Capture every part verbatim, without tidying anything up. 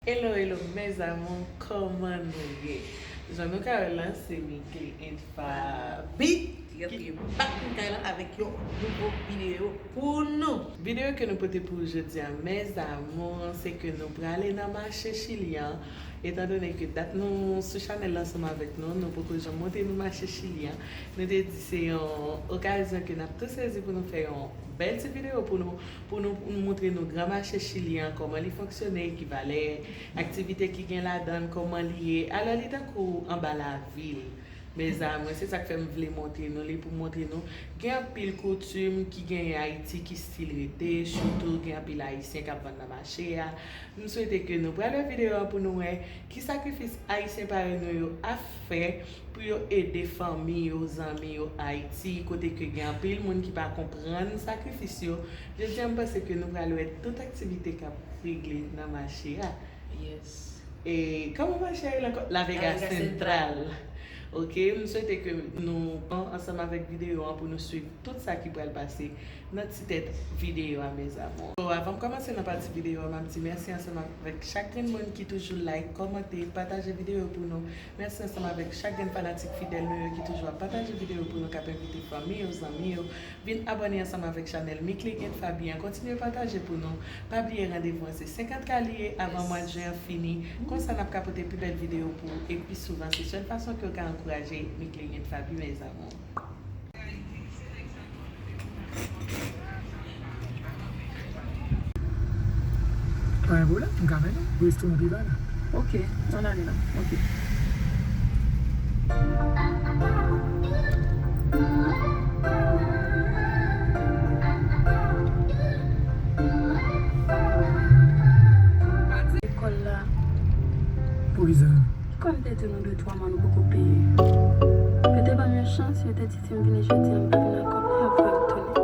Hello, hello, mes amours, kòman nou ye? Jan nou ka wè la, se Mickley and Faby. Yo, yo, bak nou kay la avèk yon nouvo videyo pou nou. Videyo ke nou pote pou ou jodi a, mes amours, se ke nou prale nan mache Chili an. Etan done ke dat nou sou chanèl la ansanm avèk nou, nou poko janm montre nou mache Chili an. Nou te di se yon okazyon ke n ap tou sezi pou nou fè yon bèl ti videyo pou nou, pou nou, pou nou montre nou gran mache Chili an, kòman li fonksyone, ki valè, aktivite ki gen ladan l, kòman li ye. Alò, li tankou anba lavil. Mes amours, se sa k fè m vle montre nou li, pou montre nou. Gen anpil koutim ki genyen Ayiti ki still rete, sitou gen anpil Ayisyen k ap vann nan mache a. M swete ke nou pral wè videyo an pou nou wè ki sakrifis Ayisyen parèy nou yo ap fè pou yo ede fanmi yo, zanmi yo Ayiti, kote ke gen anpil moun ki pa konprann sakrifis yo. Jodi a, m panse ke nou pral wè tout aktivite k ap regle nan mache a. Yes. E kòman mache a rele ankò? La Vega Central. Ok, m swete ke nou pran ansanm avèk videyo an pou nou swiv tout sa ki pral pase nan ti tèt videyo a, mes amours. So, avan m kòmanse nan pati videyo a, m ap di mèsi ansanm avèk chak grenn moun ki toujou like, kòmante, pataje videyo pou nou. Mèsi ansanm avèk chak grenn fanatik fidèl nou yo ki toujou ap pataje videyo pou nou, k ap envite fanmi yo, zanmi yo, vin abòne ansanm avèk chanèl Mickley and Faby an. Kontinye pataje pou nou. Pa bliye randevou an se senkant K li ye avan mwa jen an fini. Konsa n ap ka pote pi bèl videyo pou ou e pi souvan. Se sèl fason ke w ka ankouraje Mickley and Faby, mes amours. Pa gen pwoblèm, m ka mennen w restoran pi ba la. Ok, ann ale la. Ok. Lekòl la. Poukisa? Kòm te di nou de twa mwa nou poko peye. Yo te ban m yon chans, yo te di si m vini jodi a, m pa vin ankò, y ap voye m tounen.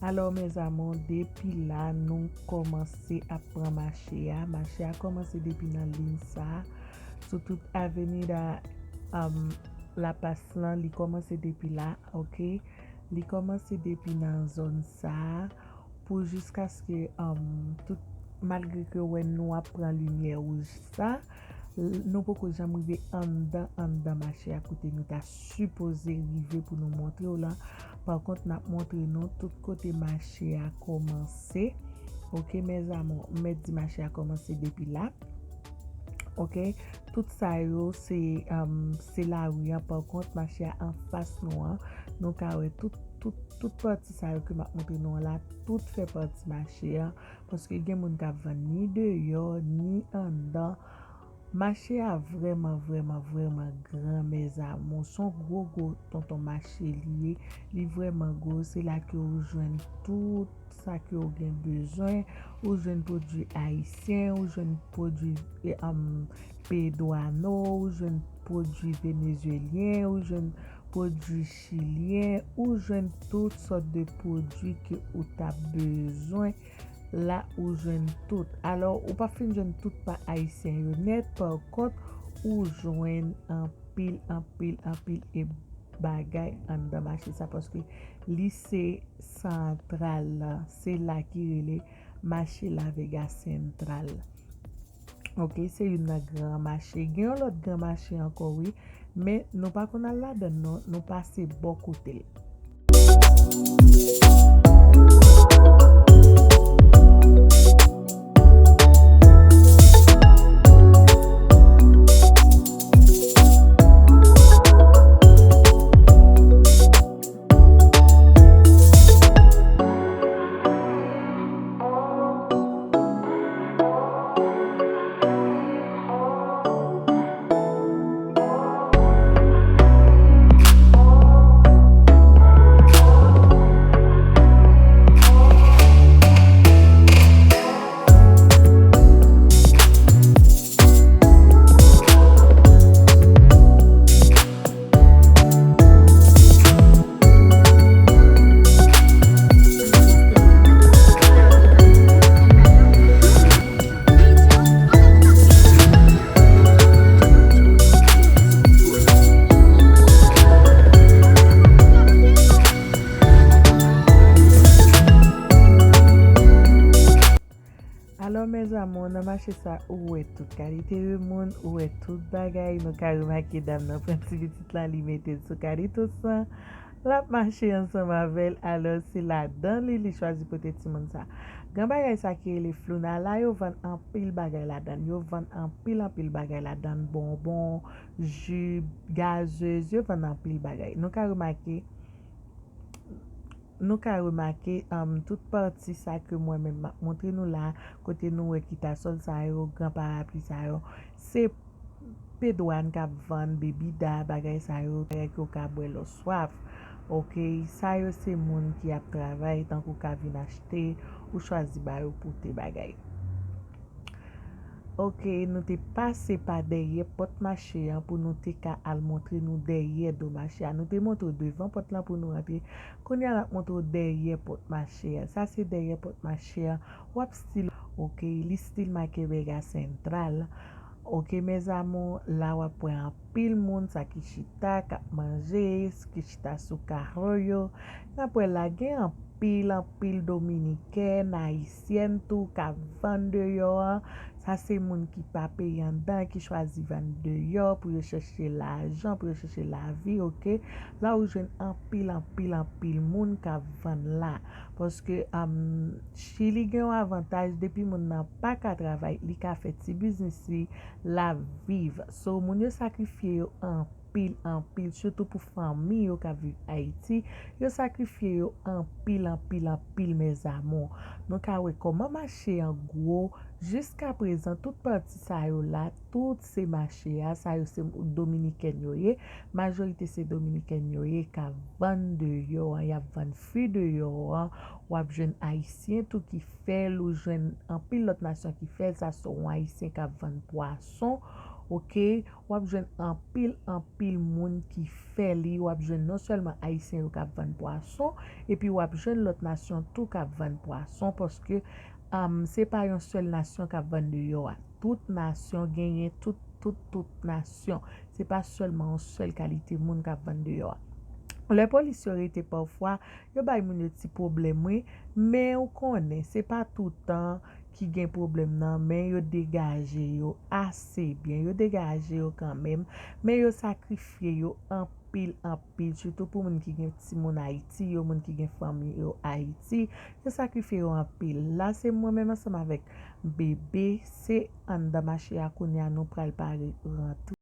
Alò, mes amours, depi la, nou kòmanse ap pran mache a. Mache a kòmanse depi nan liy sa a, sou tout Avenida, um, La Paz lan, li kòmanse depi la, ok? Li kòmanse depi nan zòn sa a, pou jiskaske, um, tout, malgre ke wè nou ap pran limyè wouj sa, l-, nou poko janm rive anndan, anndan mache a kote nou ta sipoze rive pou nou montre w la. Pa kont, n ap montre nou tout kote mache a kòmanse. Ok, mes amours, m mèt di mache a kòmanse depi la. Ok, tout sa yo se, um, se lari an. Pa kont, mache a anfas nou an, nou ka wè tout, tout, tout pati sa yo ke m ap montre nou an la, tout fè pati mache a. Paske gen moun k ap vann ni deyò, ni anndan. Mache a vrèman, vrèman, vrèman gran, mes amours. Se yon gwo, gwo tonton mache li ye. Li vrèman gwo. Se la ke ou jwenn tout sa ke w gen bezwen. Ou jwenn pwodui ayisyen, ou jwenn pwodui, e, um, peyedoano, ou jwenn pwodui venezuelyen, ou jwenn pwodui chilyen, ou jwenn tout sòt de pwodui ke ou ta bezwen. La, ou jwenn tout. Alò, ou p ap fin jwenn tout pa ayisyen yo nèt, pa kont, ou jwenn anpil, anpil, anpil e bagay anndan mache sa, paske li se santral la, se la ki rele mache La Vega Central. Ok, se youn nan gran mache. Gen yon lòt gran mache ankò, wi, men nou pa konn al ladann, non, nou pase bò kote l. Se sa, ou wè tout kalite de moun, ou wè tout bagay. Nou ka remake dam nan pran ti pitit lan, li mete l sou Carlito san, l ap mache ansanm avè l. Alò, se ladan li, li chwazi pote timoun sa. Gen bagay sa ki rele Flouna la, yo vann anpil bagay ladan l. Yo vann anpil, anpil bagay ladan l. Bonbon, ji, gazez, yo vann anpil bagay. Nou ka remake, nou ka remake, um, tout pati sa ke mwen menm m ap montre nou la, kote nou wè kitasòl sa yo, gran parapli sa yo, se pedwàn k ap vann, bebida, bagay sa yo, bagay ke w ka bwè lè w swaf. Oke, sa yo se moun ki ap travay, tankou w ka vin achte, ou chwazi ba yo pote bagay. Oke, nou te pase pa dèyè pòt mache an pou nou te ka al montre nou dèyè do mache a. Nou te montre w devan pòt lan pou nou rantre. Kounye a, n ap montre w dèyè pòt mache a. Sa se dèyè pòt mache a. W ap still, oke, li still make Vega Central. Oke, mes amours, la w ap wè anpil moun, sa ki chita, k ap manje, ki chita sou kaho yo. N ap wè la gen anpil, anpil Dominikèn, Ayisyèn tou k ap vann deyò an. Sa se moun ki pa peye anndan, ki chwazi vann deyò pou yo chèche lajan, pou yo chèche lavi, oke? La ou jwenn anpil, anpil, anpil moun k ap vann la. Paske, um, Chili gen yon avantaj, depi moun nan pa ka travay, li ka fè ti biznis li, l ap viv. So, moun yo sakrifye yo anpil, anpil, sitou pou fanmi yo k ap viv Ayiti. Yo sakrifye yo anpil, anpil, anpil, mes amours. Nou ka wè kòman mache an gwo. Jiska prezan, tout pati sa yo la, tout se mache a. Sa yo se Dominikèn yo ye. Majorite se Dominikèn yo ye k ap vann deyò an, y ap vann fwi deyò an. W ap jwenn Ayisyen tou ki fè l, ou jwenn anpil lòt nasyon ki fè l, sa se yon Ayisyen k ap vann pwason, oke? W ap jwenn anpil, anpil moun ki fè li, w ap jwenn non sèlman Ayisyen yo k ap vann pwason, epi w ap jwenn lòt nasyon tou k ap vann pwason, paske, um, se pa yon sèl nasyon k ap vann deyò a. Tout nasyon genyen, tout, tout, tout nasyon. Se pa sèlman yon sèl kalite moun k ap vann deyò a. Lè polis yo rete pafwa, yo bay moun yo ti pwoblèm, wi, men ou konnen, se pa toutan ki gen pwoblèm nan, men yo degaje yo ase byen, yo degaje yo kanmenm, men yo sakrifye yo anpil, anpil, sitou pou moun ki gen timoun Ayiti yo, moun ki gen fanmi yo Ayiti, yo sakrifye yo anpil. La, se mwen menm ansanm avèk bebe, se anndan mache a kounye a nou pral pare rantre.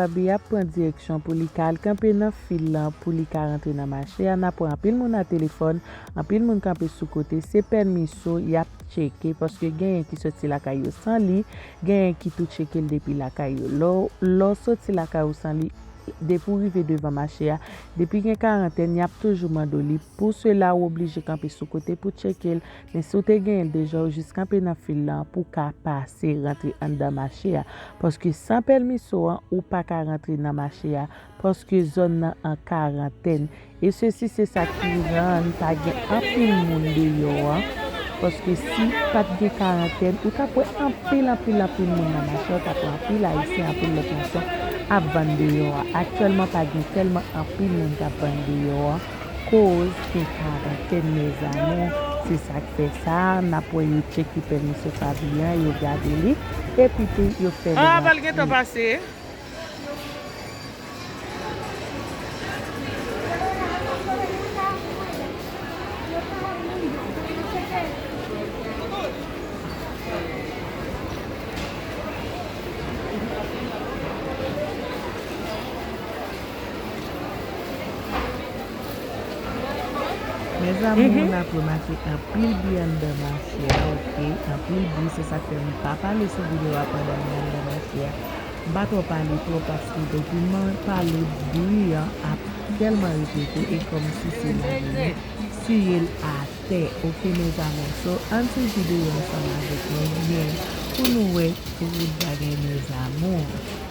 Babi ap pran direksyon pou li ka al kanpe nan fil lan pou li ka rantre nan mache a. N ap wè anpil moun a telefòn, anpil moun kanpe sou kote. Se pèmiso y ap tcheke, paske genyen ki soti lakay yo san li, genyen ki tou tcheke l depi lakay yo. Lè w, lè w soti lakay ou san li, depi w rive devan mache a, depi gen karantèn, y ap toujou mande w li. Pou sela, ou oblije kanpe sou kote pou tcheke l. Men si w te genyen l deja, ou jis kanpe nan fil lan pou w ka pase rantre anndan mache a. Paske san pèmiso an, ou pa ka rantre nan mache a. Paske zòn nan an karantèn. E sesi se sa ki rann pa gen anpil moun deyò an. Paske si pa t gen karantèn, ou t ap wè anpil, anpil, anpil moun nan mache a, ou t ap wè anpil Ayisyen, anpil lòt nasyon ap vann deyò a. Aktyèlman, pa gen tèlman anpil moun k ap vann deyò a, koz gen karantèn, mes amours. Se sa k fè sa, n ap wè yo tcheke pèmisyon Fabian, yo gade li, epi tou yo fè... Ah, pral gentan pase. Mes amours, n ap remake anpil bri anndan mache a, oke? Anpil bri, se sa k fè m pa pale sou videyo a pandan m anndan mache a. M pa twò pale twòp paske depi m pale, bri an ap tèlman repete e kòmsi se lavi m siye l atè, oke, mes amours? So, ann swiv videyo ansanm avèk mwen, byen, pou nou wè tout bagay, mes amours.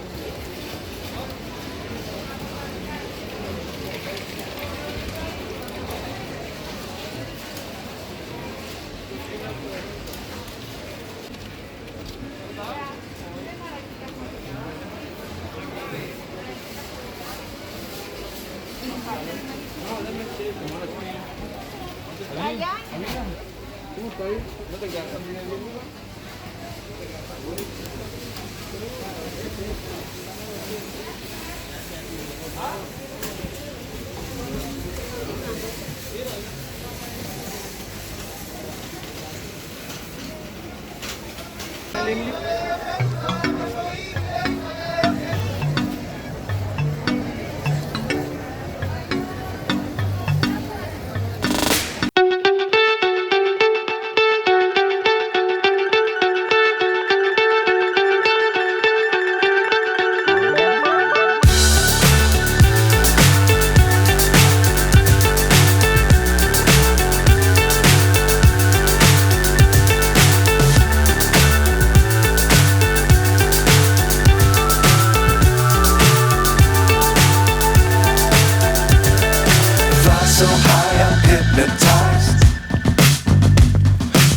Fly so high, I'm hypnotized.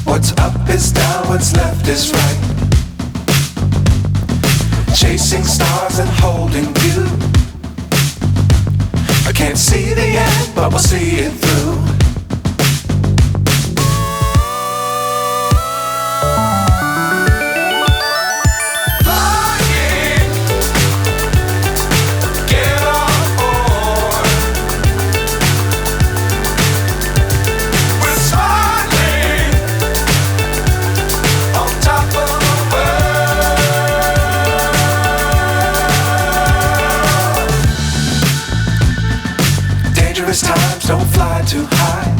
What's up is down, what's left is right. Chasing stars and holding you. I can't see the end, but we'll see it through. Flying, get on board. We're smiling on top of the world. Dangerous times, don't fly too high.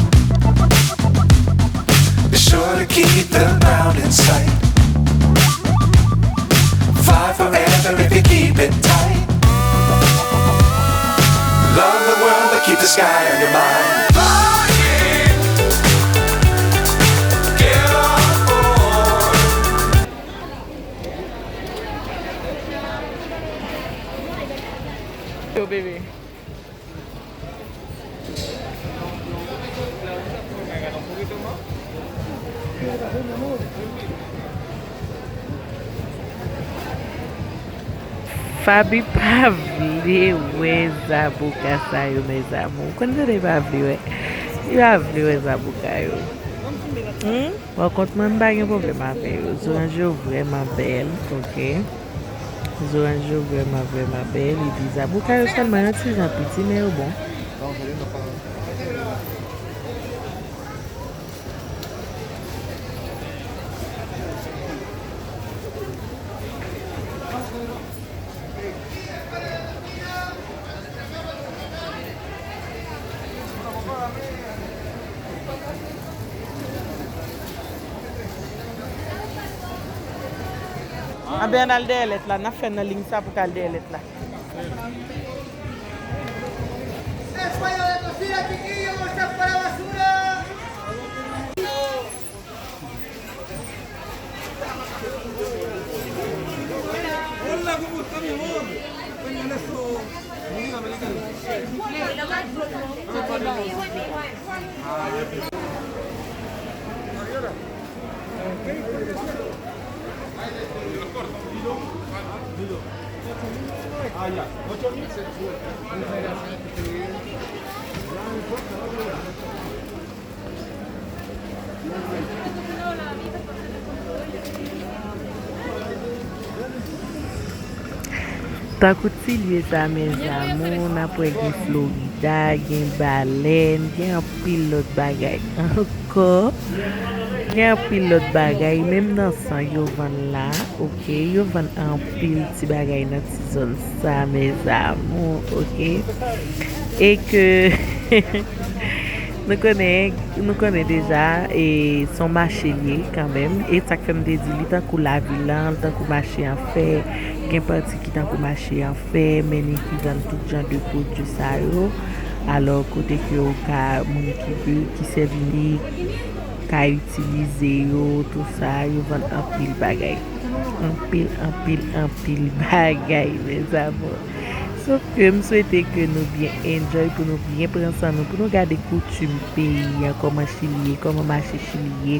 Be sure to keep the ground in sight. Fly forever if you keep it tight. Love the world, but keep the sky on your mind. Flying, get on board. Yo, bebe. Faby pa vle wè zaboka sa yo, mes amours. Ou konn jan li pa vle wè. Li pa vle wè zaboka yo. Hmm? Bon, kont mwen, m pa gen pwoblèm avè yo. Zoranj yo vrèman bèl, oke? Zoranj yo vrèman, vrèman bèl. Epi zaboka yo sèlman yon ti jan piti, men yo bon. Anben, ann al dèyè lèt la. N ap fè nan liy sa pou t al dèyè lèt la. Tankou ti lye sa, mes amours, n ap wè gen Florida, gen balèn, gen anpil lòt bagay ankò. Gen anpil lòt bagay, menm nan san yo vann la, oke? Yo vann anpil ti bagay nan ti zòn sa, mes amours, oke? E ke nou konnen, nou konnen deja, e se yon mache l ye kanmenm. E sa k fè m te di li tankou lavil lan, tankou mache an fè, gen pati ki tankou mache an fè, men ki vann tout jan de pwodui sa yo. Alò, kote ke ou ka, moun ki, ki sèvi li, ka itilize yo, tou sa, yo vann anpil bagay. Anpil, anpil, anpil bagay, mes amours. Sof ke m swete ke nou byen enjoy, pou nou byen pran san nou, pou nou gade koutim peyi a, kòman Chili ye, kòman mache Chili ye.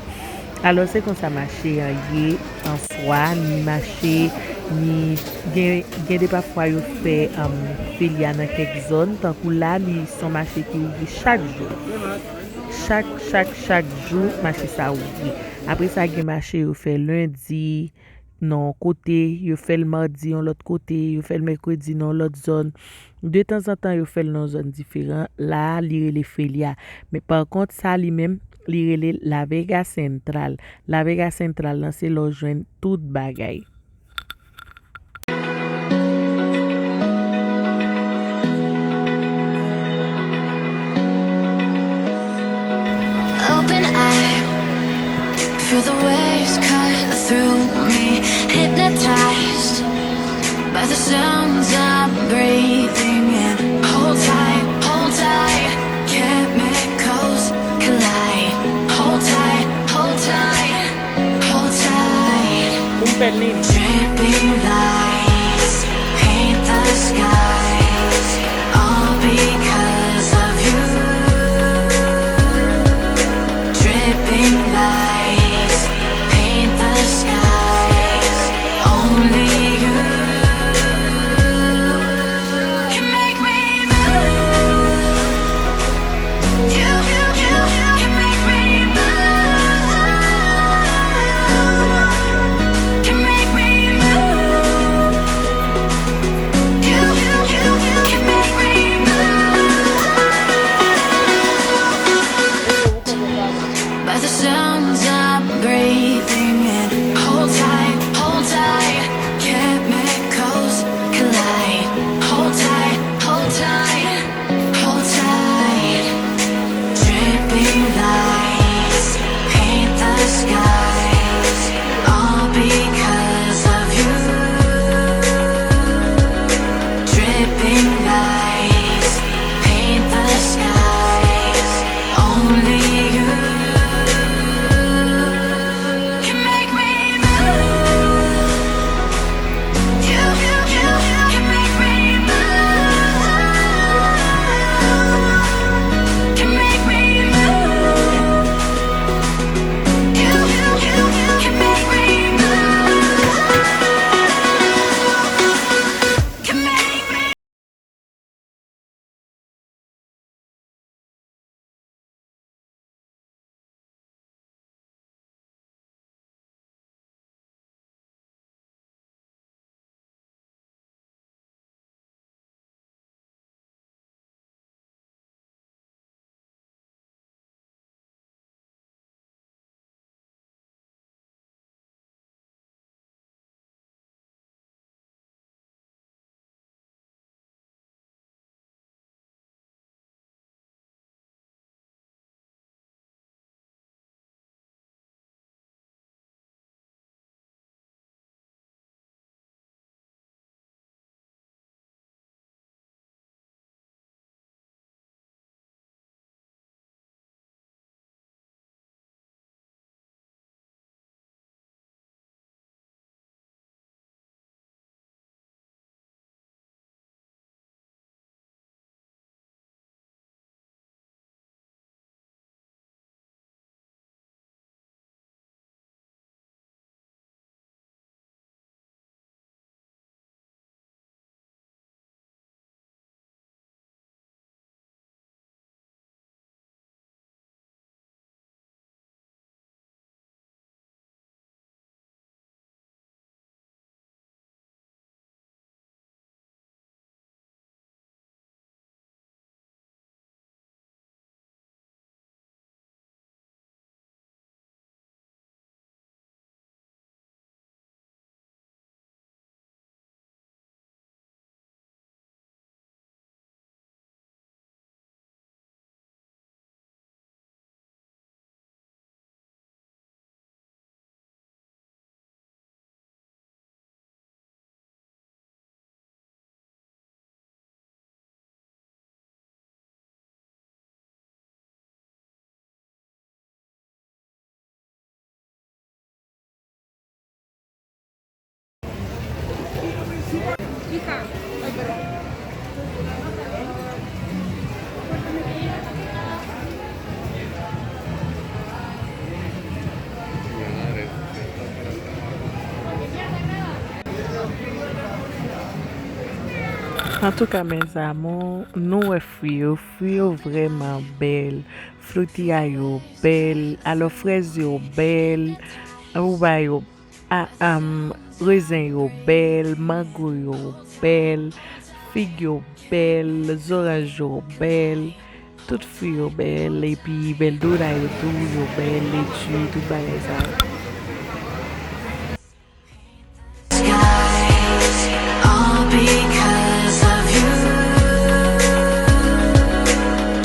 Alò, se konsa mache an ye an swa, ni mache, ni gen, gen de pafwa yo fè, um, felya nan kèk zòn, tankou la, li se yon mache ki ouvri chak jou. Chak, chak, chak jou, mache sa ouvri. Apre sa, gen mache yo fè lendi, nan yon kote, yo fè l madi yon lòt kote, yo fè l mèkredi nan yon lòt zòn. De tanzantan, yo fè l nan yon zòn diferan. La a, li rele Felia. Men pa kont, sa li menm, li rele La Vega Central. La Vega Central lan, se la w jwenn tout bagay. Open eye, feel the waves cut through me. Hypnotized by the sounds I'm breathing in. Hold tight, hold tight, chemicals collide. Hold tight, hold tight, hold tight. Dripping lights paint the skies, all because of you. Dripping lights paint the skies, only you can Antouka, mes amours, nou wè fwi yo. Fwi yo vrèman bèl. Flotya yo bèl. Alò, frèz yo bèl. Wouba yo, a, am, rezen yo bèl. Mango yo bèl. Fig yo bèl. Zoranj yo bèl. Tout fwi yo bèl. Epi bèl dola yo tou, yo bèl. Leti, tout bagay sa yo. Skies, all because of you.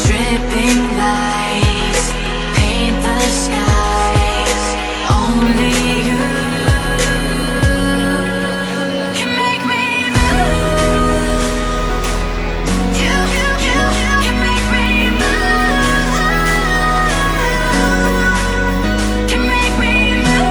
Dripping lights paint the skies. Only you can make me move. You, you, you, you can make me move. Can make me move.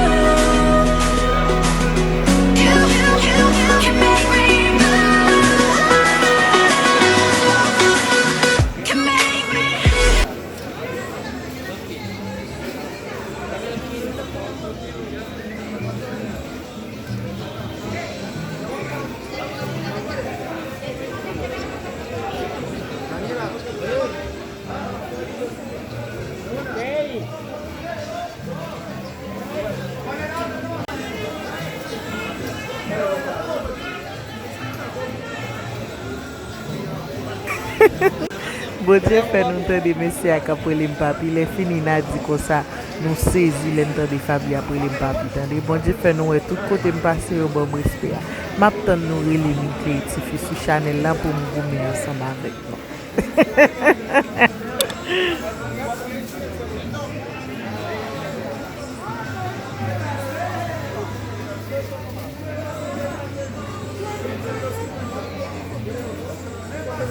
Bondye fè nou tande mesye a k ap rele m papi. Lè fini, n a di konsa, nou sezi lè n tande Faby ap rele m papi, tande. Bondye fè nou wè tout kote m pase, yo ban m respè a. M ap tann nou rele m, Clay Tifi, sou chanèl la pou m goumen ansanm avèk nou.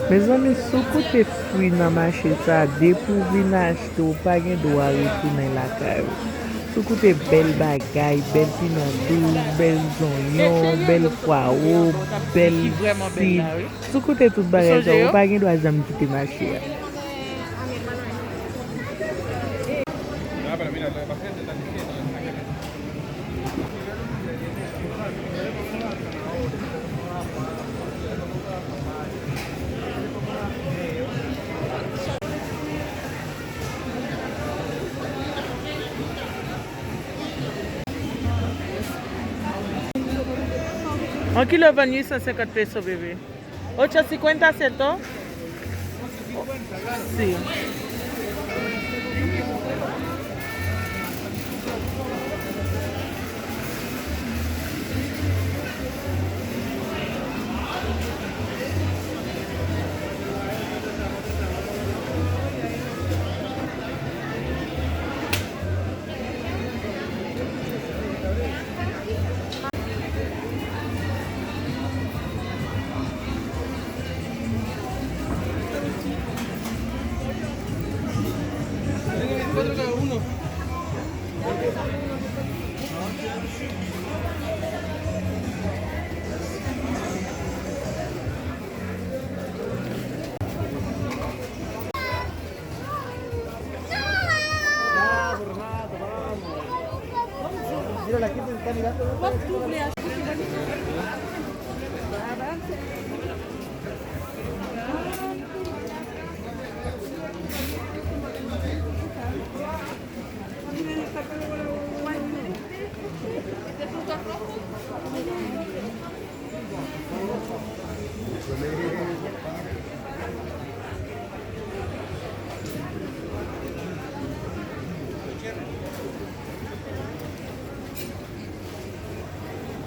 Mezanmi, si w koute fwi nan mache sa, depi w vin achte, w pa gen dwa retounen lakay ou. Si w koute bèl bagay, bèl piman dous, bèl zonyon, bèl pwawo, bèl sid. Si w koute tout bagay sa yo, ou pa gen dwa janm kite mache a. Un kilo vann uit san senkant peso, bebe. Ocho cincuenta, ¿cierto? Sí.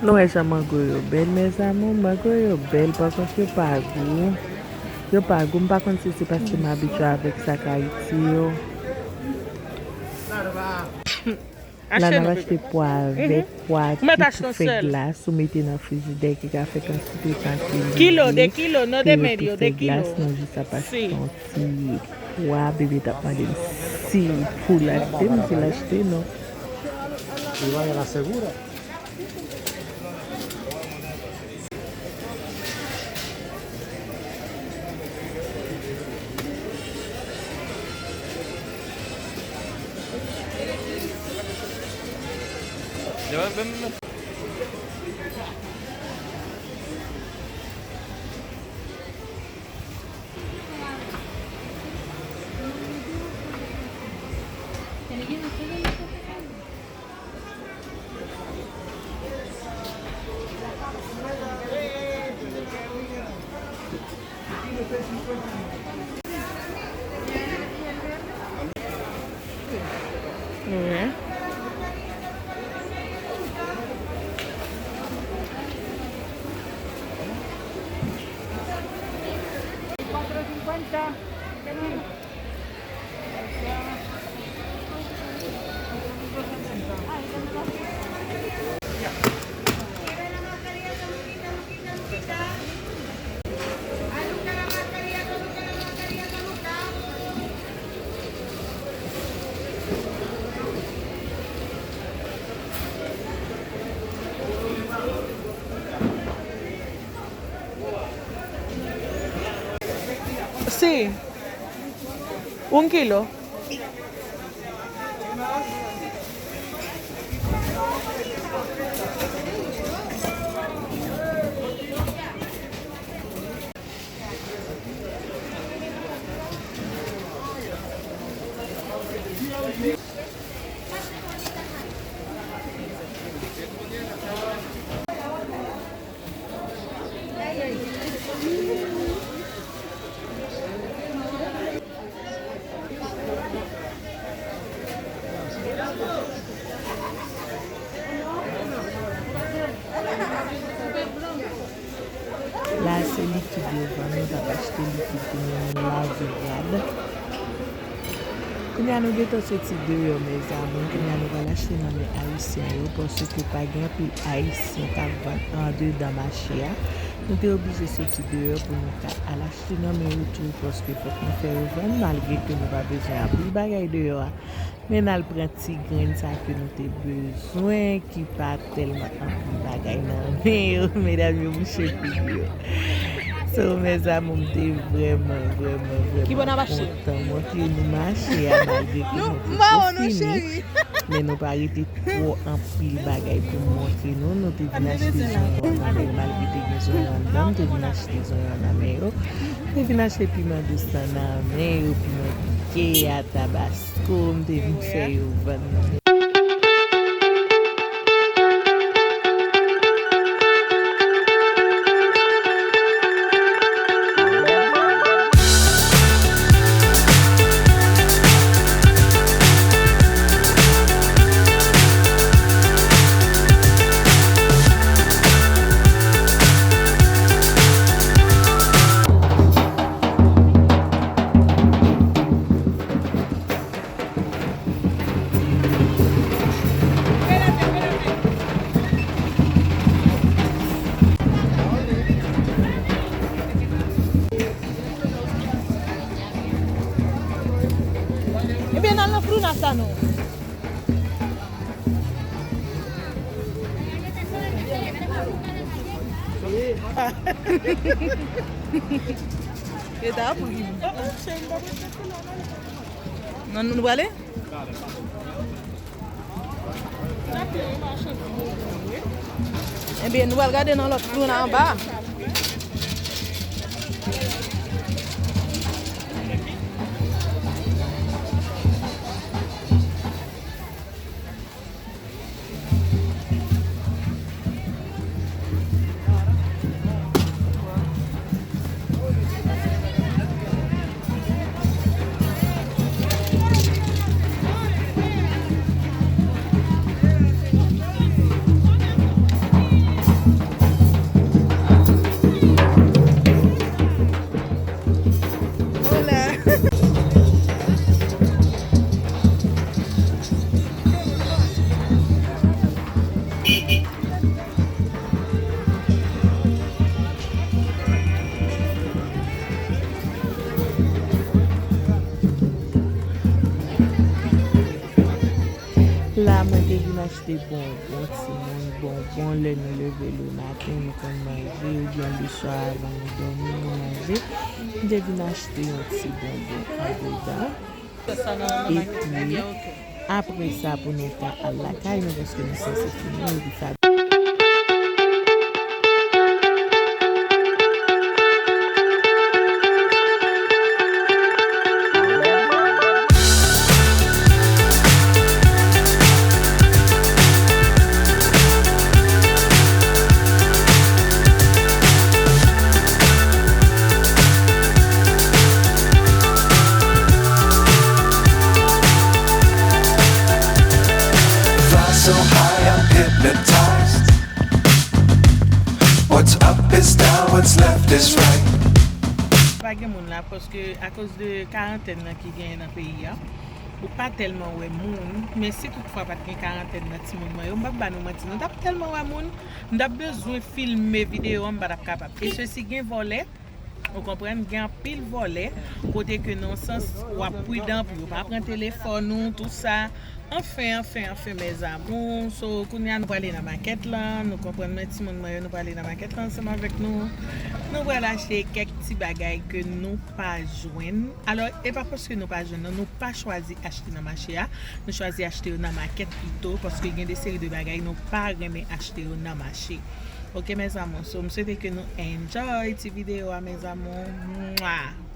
Nou wè jan mango yo bèl, mes amours. Mango yo bèl, pa kont yo pa gou. Yo pa gou, m pa konn si se paske m abitye avèk sa k Ayiti yo. La, n ap achte pwa vèt, pwa ki tou fè glas, ou mete nan frijidè, ki ka fè kantite tan ke li vle, ke yo tou fè glas, nou jis ap achte yon ti pwa. Bebe t ap mande m si pou l achte, m di l achte non. Sí. Un kilo. La, se likid yo vann, nou t ap achte likid pou nou, nou lave rad. Kounye a, nou gentan soti deyò, mezanmi. Kounye a, nou pral achte nan men ayisyen yo, paske pa gen anpil ayisyen k ap vann andedan mache a. Nou te oblije soti deyò pou nou ka al achte nan men yo tou, paske fòk nou fè yo vann, malgre ke nou pa bezwen anpil bagay deyò a. Men n al pran ti grenn sa ke nou te bezwen, ki pa tèlman anpil bagay nan men yo, medam yo mouche figi yo. So, mezanmi, m te vrèman, vrèman, vrèman kontan montre nou mache a, malgre ke nou te tou fini. Men nou pa rete twò anpil bagay pou montre nou. Nou te vin achte zonyon nan men yo, malgre te gen zonyon anndan, nou te vin achte zonyon nan men yo. Nou te vin achte piman dous lan nan men yo, piman pike a, tabas. Kou m te vin fè yo vann. Ebyen, n al nan Fruna sa non. E ta pou ki? Nan nou prale? Ebyen, nou pral gade nan lòt Fruna anba. Hola. La, mwen te vin achte bonbon, timoun, bonbon lè nou leve lematen, nou konn manje, oubyen leswa avan nou dòmi, nou manje. M te vin achte yon ti bonbon andedan. Epi, apre sa, pou nou ka al lakay nou, paske nou sanse fini, epi sa. Fly so high, I'm hypnotized. What's up is down, what's left is right. Pa gen moun la, paske akoz de karantèn nan ki genyen nan peyi a, ou pa tèlman wè moun. Men si toutfwa pa t gen karantèn nan, timoun mwen yo, m p ap ba nou manti, nou t ap tèlman wè moun. M t ap bezwen filme videyo an, m pa t ap kapab. E sesi gen vòlè, ou konprann, gen anpil vòlè, kote ke nan sans w ap pridan pou yo pa pran telefòn ou, tou sa. Anfen, anfen, anfen, mes amours. So, kounye a nou prale nan makèt lan, nou konprann, mwen, timoun mwen yo, nou prale nan makèt lan ansanm avèk nou. Nou pral achte kèk ti bagay ke nou pa jwenn. Alò, e pa paske nou pa jwenn, non, nou pa chwazi achte nan mache a. Nou chwazi achte yo nan makèt pito, paske gen de seri de bagay nou pa renmen achte yo nan mache. Ok, mes amours. So, m swete ke nou enjoy ti videyo a, mes amours. Mwa!